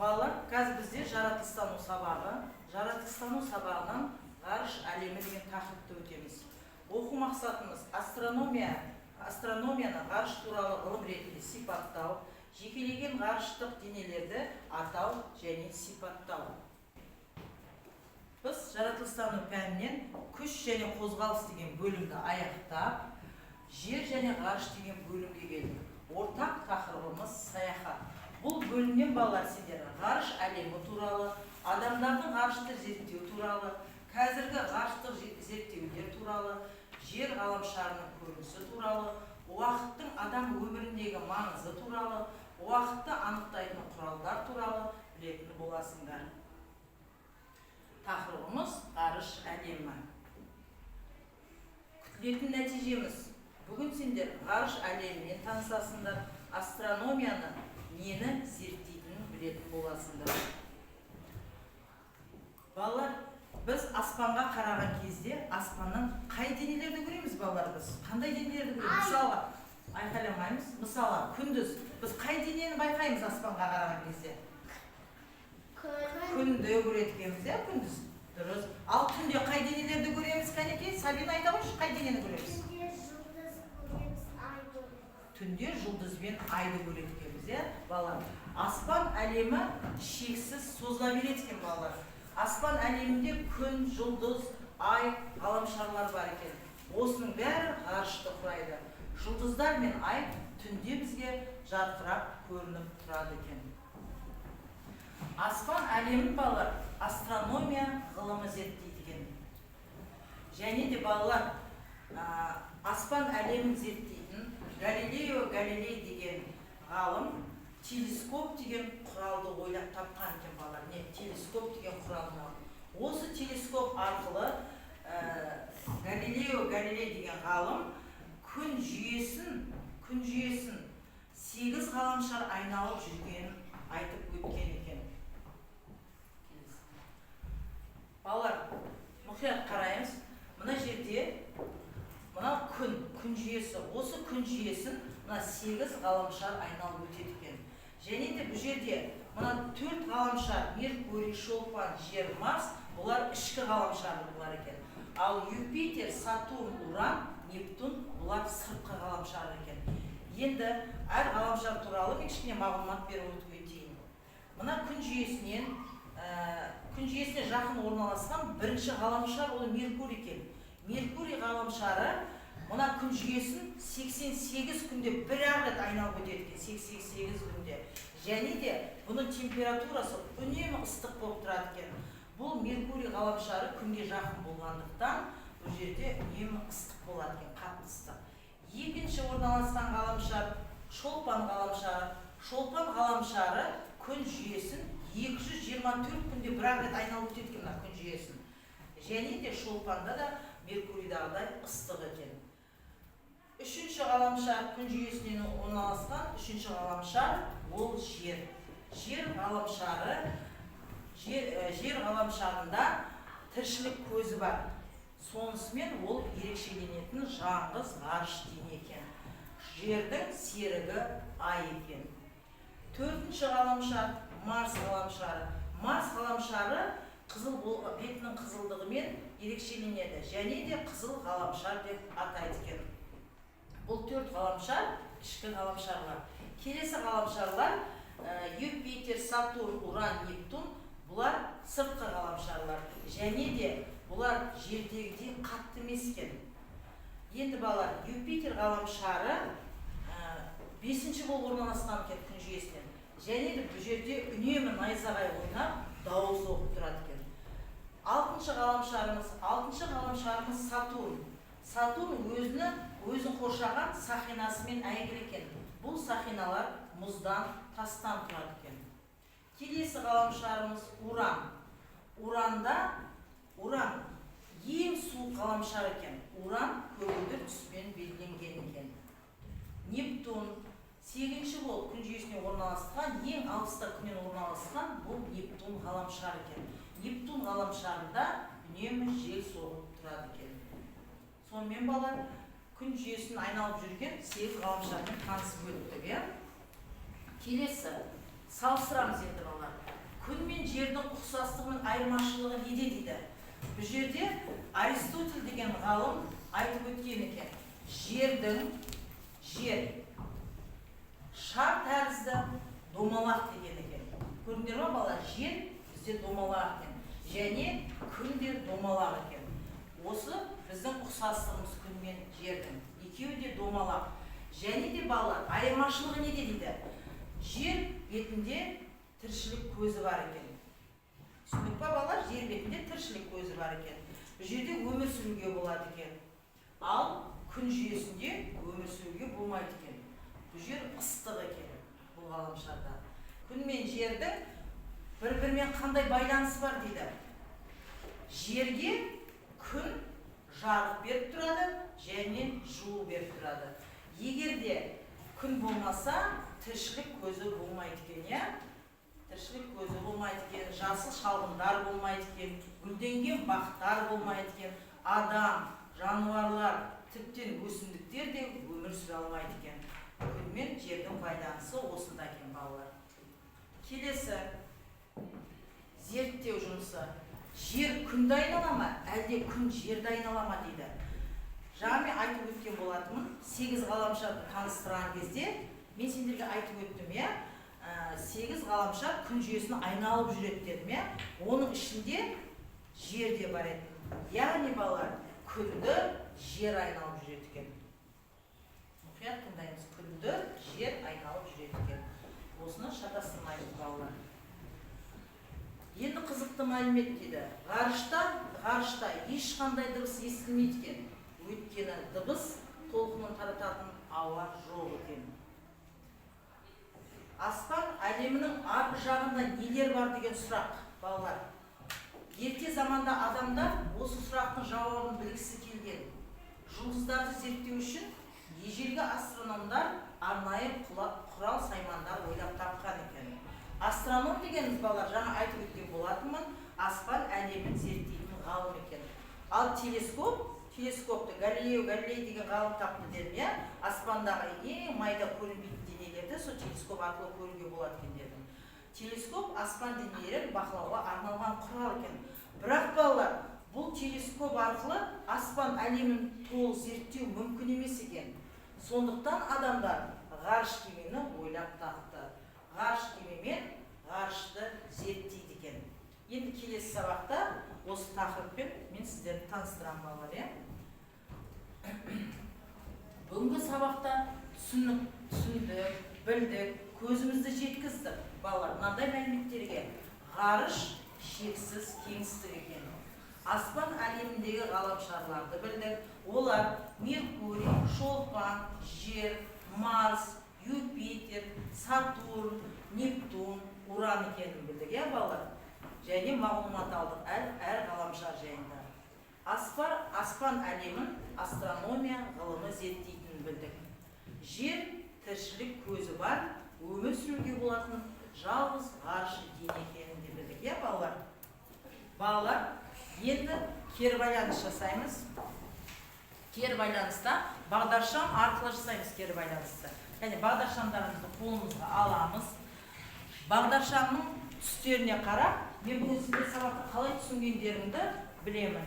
Балалар, қазір бізде жаратылыстану сабағы. Жаратылыстану сабағынан ғарыш әлемі деген тақырыпты өтеміз. Оқу мақсатымыз: астрономияны ғарыш туралы ғылым ретінде сипаттау, жекелеген ғарыштық денелерді атау және сипаттау. Біз жаратылыстану пәнінен күш және қозғалыс деген бөлімді аяқтап, жер және ғарыш деген бөлімге келдік. Ортақ тақырыбымыз – саяхат. Бұл бөлімнен, балалар, сендер ғарыш әлемі туралы, адамдардың ғарышты зерттеу туралы, қазіргі ғарыштық зерттеулер туралы, жер ғаламшарының көрінісі туралы, уақыттың адам өміріндегі маңызы туралы, уақытты анықтайтын құралдар туралы білетін боласыңдар. Тақырыбымыз – ғарыш әлемі. Күтілетін нәтижеміз: бүгін сендер ғарыш әлемімен танысасыңдар, астрономияны нені зерттейтінін білетін боласыңдар. Балалар, біз аспанға қараған кезде аспаннан қай денелерді көреміз? Балалар, біз қандай денелерді көреміз? Мысалға, айқайламаймыз. Мысалы, күндіз біз қай денені байқаймыз аспанға қараған кезде? Күн. Күнді көреді екенбіз, иә, күндіз. Дұрыс. Ал түнде қай денелерді көреміз? Кәнекей, Сабина, айта қойшы, қай денені көреміз? Түнде жұлдыз көреміз, ай көреміз. Түнде жұлдыз бен айды көреді екенбіз, иә, балалар. Аспан әлемі шексіз созыла береді екен, балалар. Аспан әлемінде күн, жұлдыз, ай, ғаламшарлар бар екен. Осының бәрі ғарышты құрайды. Жұлдыздар мен ай түнде бізге жарқырап көрініп тұрады екен. Аспан әлемін, балалар, астрономия ғылымы зерттейді екен. Және де, балалар, аспан әлемін зерттейтін Галилео Галилей деген ғалым телескоп деген құралды ойлап тапқан екен, балалар. Не, телескоп деген құралды. Осы телескоп арқылы Галилео Галилей деген ғалым күн жүйесін сегіз ғаламшар айналып жүргенін айтып өткен екен. Келесі. Балалар, мұқият қараймыз. Мына жерде мынау күн жүйесі. Осы күн жүйесін мына сегіз ғаламшар айналып өтеді екен. Және де бұл жерде мына төрт ғаламшар: Меркурий, Шолпан, Жер, Марс, бұлар ішкі ғаламшарлар екен. Ал Юпитер, Сатурн, Уран, Нептун, бұлар сыртқы ғаламшар екен. Енді әр ғаламшар туралы мен кішкене мағлұмат беріп өтіп өтейін. Мына күн жүйесіне жақын орналасқан бірінші ғаламшар ол Меркурий екен. Меркурий ғаламшары мына күн жүйесін 88 күнде бір ақ рет айналып өтеді екен, 88 күнде. Және де бұның температурасы үнемі ыстық болып тұрады екен. Бұл Меркурий ғаламшары күнге жақын болғандықтан, бұл жерде үнемі ыстық болады екен, қатты ыстық. Екінші орналасқан ғаламшар – Шолпан ғаламшары. Шолпан ғаламшары күн жүйесін 224 күнде бір ақ рет айналып өтеді екен мына күн жүйесін. Және де Шолпанда да Меркурийдағыдай ыстық екен. Үшінші ғаламшар, күн жүйесінен орналасқан үшінші ғаламшар ол Жер. Жер ғаламшары. Жер ғаламшарында тіршілік көзі бар. Сонысымен ол ерекшеленетін жалғыз ғарыш дене екен. Жердің серігі ай екен. Төртінші ғаламшар – Марс ғаламшары. Марс ғаламшары қызыл бетінің қызылдығымен ерекшеленеді және де қызыл ғаламшар деп атайды екен. Бұл төрт ғаламшар – ішкі ғаламшарлар. Келесі ғаламшарлар: Юпитер, Сатурн, Уран, Нептун, бұлар сыртқы ғаламшарлар. Және де бұлар жердегідей қатты емес екен. Енді, балалар, Юпитер ғаламшары бесінші болып орналасқан екен күн жүйесінен. Және де бұл жерде үнемі найзағай ойнап, дауыл соғып тұрады екен. Алтыншы ғаламшарымыз Сатурн. Сатурн өзін қоршаған сақинасымен әйгілі екен. Бұл сақиналар мұздан, тастан тұрады екен. Келесі ғаламшарымыз Уран. Уран ең суық ғаламшар екен. Уран көгілдір түспен белгіленген екен. Нептун сегізінші болып күн жүйесіне орналасқан, ең алыста күннен орналасқан бұл Нептун ғаламшары екен. Нептун ғаламшарында үнемі жел соғып тұрады екен. Сонымен, балалар, күн жүйесін айналып жүрген сегіз ғаламшармен танысып өттік, иә. Келесі Салыстырамыз енді, балалар. Күн мен жердің ұқсастығы мен айырмашылығы неде дейді. Бұл жерде Аристотель деген ғалым айтып өткен екен. Жер шар тәрізді, домалақ деген екен. Көрдіңдер ма, балалар? Жер бізде домалақ екен және күн де домалақ екен. Осы біздің ұқсастығымыз күн мен жердің. Екеуі де домалақ. Және де, балалар, айырмашылығы неде дейді. Жер бетінде тіршілік көзі бар екен. Түсіндік па, балалар? Жер бетінде тіршілік көзі бар екен. Бұл жерде өмір сүруге болады екен. Ал күн жүйесінде өмір сүруге болмайды екен. Бұл жер ыстық екен, бұл ғаламшарда. Күн мен жердің бір бірімен қандай байланысы бар дейді. Жерге күн жарық беріп тұрады және жылу беріп тұрады. Егер де күн болмаса, тіршілік көзі болмайды екен, иә? Тіршілік көзі болмайды екен, жасыл шалғындар болмайды екен, гүлденген бақтар болмайды екен, адам, жануарлар, тіптен өсімдіктер де өмір сүре алмайды екен. Күн мен жердің байланысы осында екен, балалар. Келесі зерттеу жұмысы. Жер күнді айнала ма, әлде күн жерді айнала ма дейді. Жаңа мен айтып өткен болатынмын, сегіз ғаламшарды таныстырған кезде мен сендерге айтып өттім, иә? Сегіз ғаламшар күн жүйесін айналып жүреді дедім, иә? Оның ішінде жер де бар еді. Яғни, балалар, күнді жер айналып жүреді екен. Мұқият тыңдаймыз. Күнді жер айналып жүреді екен. Осыны шатастырмаймыз, балалар. Енді қызықты мәлімет дейді. Ғарышта ешқандай дыбыс естілмейді екен. Өйткені дыбыс толқынын тарататын ауа жоқ екен. Аспан әлемінің арғы жағында нелер бар деген сұрақ, балалар. Ерте заманда адамдар осы сұрақтың жауабын білгісі келген. Жұлдыздарды зерттеу үшін ежелгі астрономдар арнайы құрал саймандар ойлап тапқан екен. Астроном дегеніміз, балалар, жаңа айтып өткен болатынмын, аспан әлемін зерттейтін ғалым екен. Ал телескопты Галилео Галилей деген ғалым тапты дедім, иә? Аспандағы ең майда көрінбейтін денелерді сол телескоп арқылы көруге болады екен дедім. Телескоп аспан денелерін бақылауға арналған құрал екен. Бірақ, балалар, бұл телескоп арқылы аспан әлемін толық зерттеу мүмкін емес екен. Сондықтан адамдар ғарыш кемені ойлап тапты. Ғарыш кемемен ғарышты зерттейді екен. Енді келесі сабақта осы тақырыппен мен сіздерді таныстырамын, балалар, иә? Бүгінгі сабақта түсіндік, білдік, көзімізді жеткіздік, балалар, мынандай мәліметтерге. Ғарыш шексіз кеңістік екен. Аспан әлеміндегі ғаламшарларды білдік. Олар Меркурий, Шолпан, Жер, Марс, Юпитер, Сатурн, Нептун, Уран екенін білдік, иә, балалар? Және мағлұмат алдық әр ғаламшар жайында. Аспан әлемін астрономия ғылымы зерттейтінін білдік. Жер тіршілік көзі бар, өмір сүруге болатын жалғыз ғарыш дене екенін де білдік, иә, балалар? Балалар, енді кері байланыс жасаймыз. Кері байланыста бағдаршам арқылы жасаймыз кері байланысты. Яғни бағдаршамдарымызды қолымызға аламыз. Бағдаршамның түстеріне қарап, мен бүгін сіздер сабақты қалай түсінгендеріңді білемін.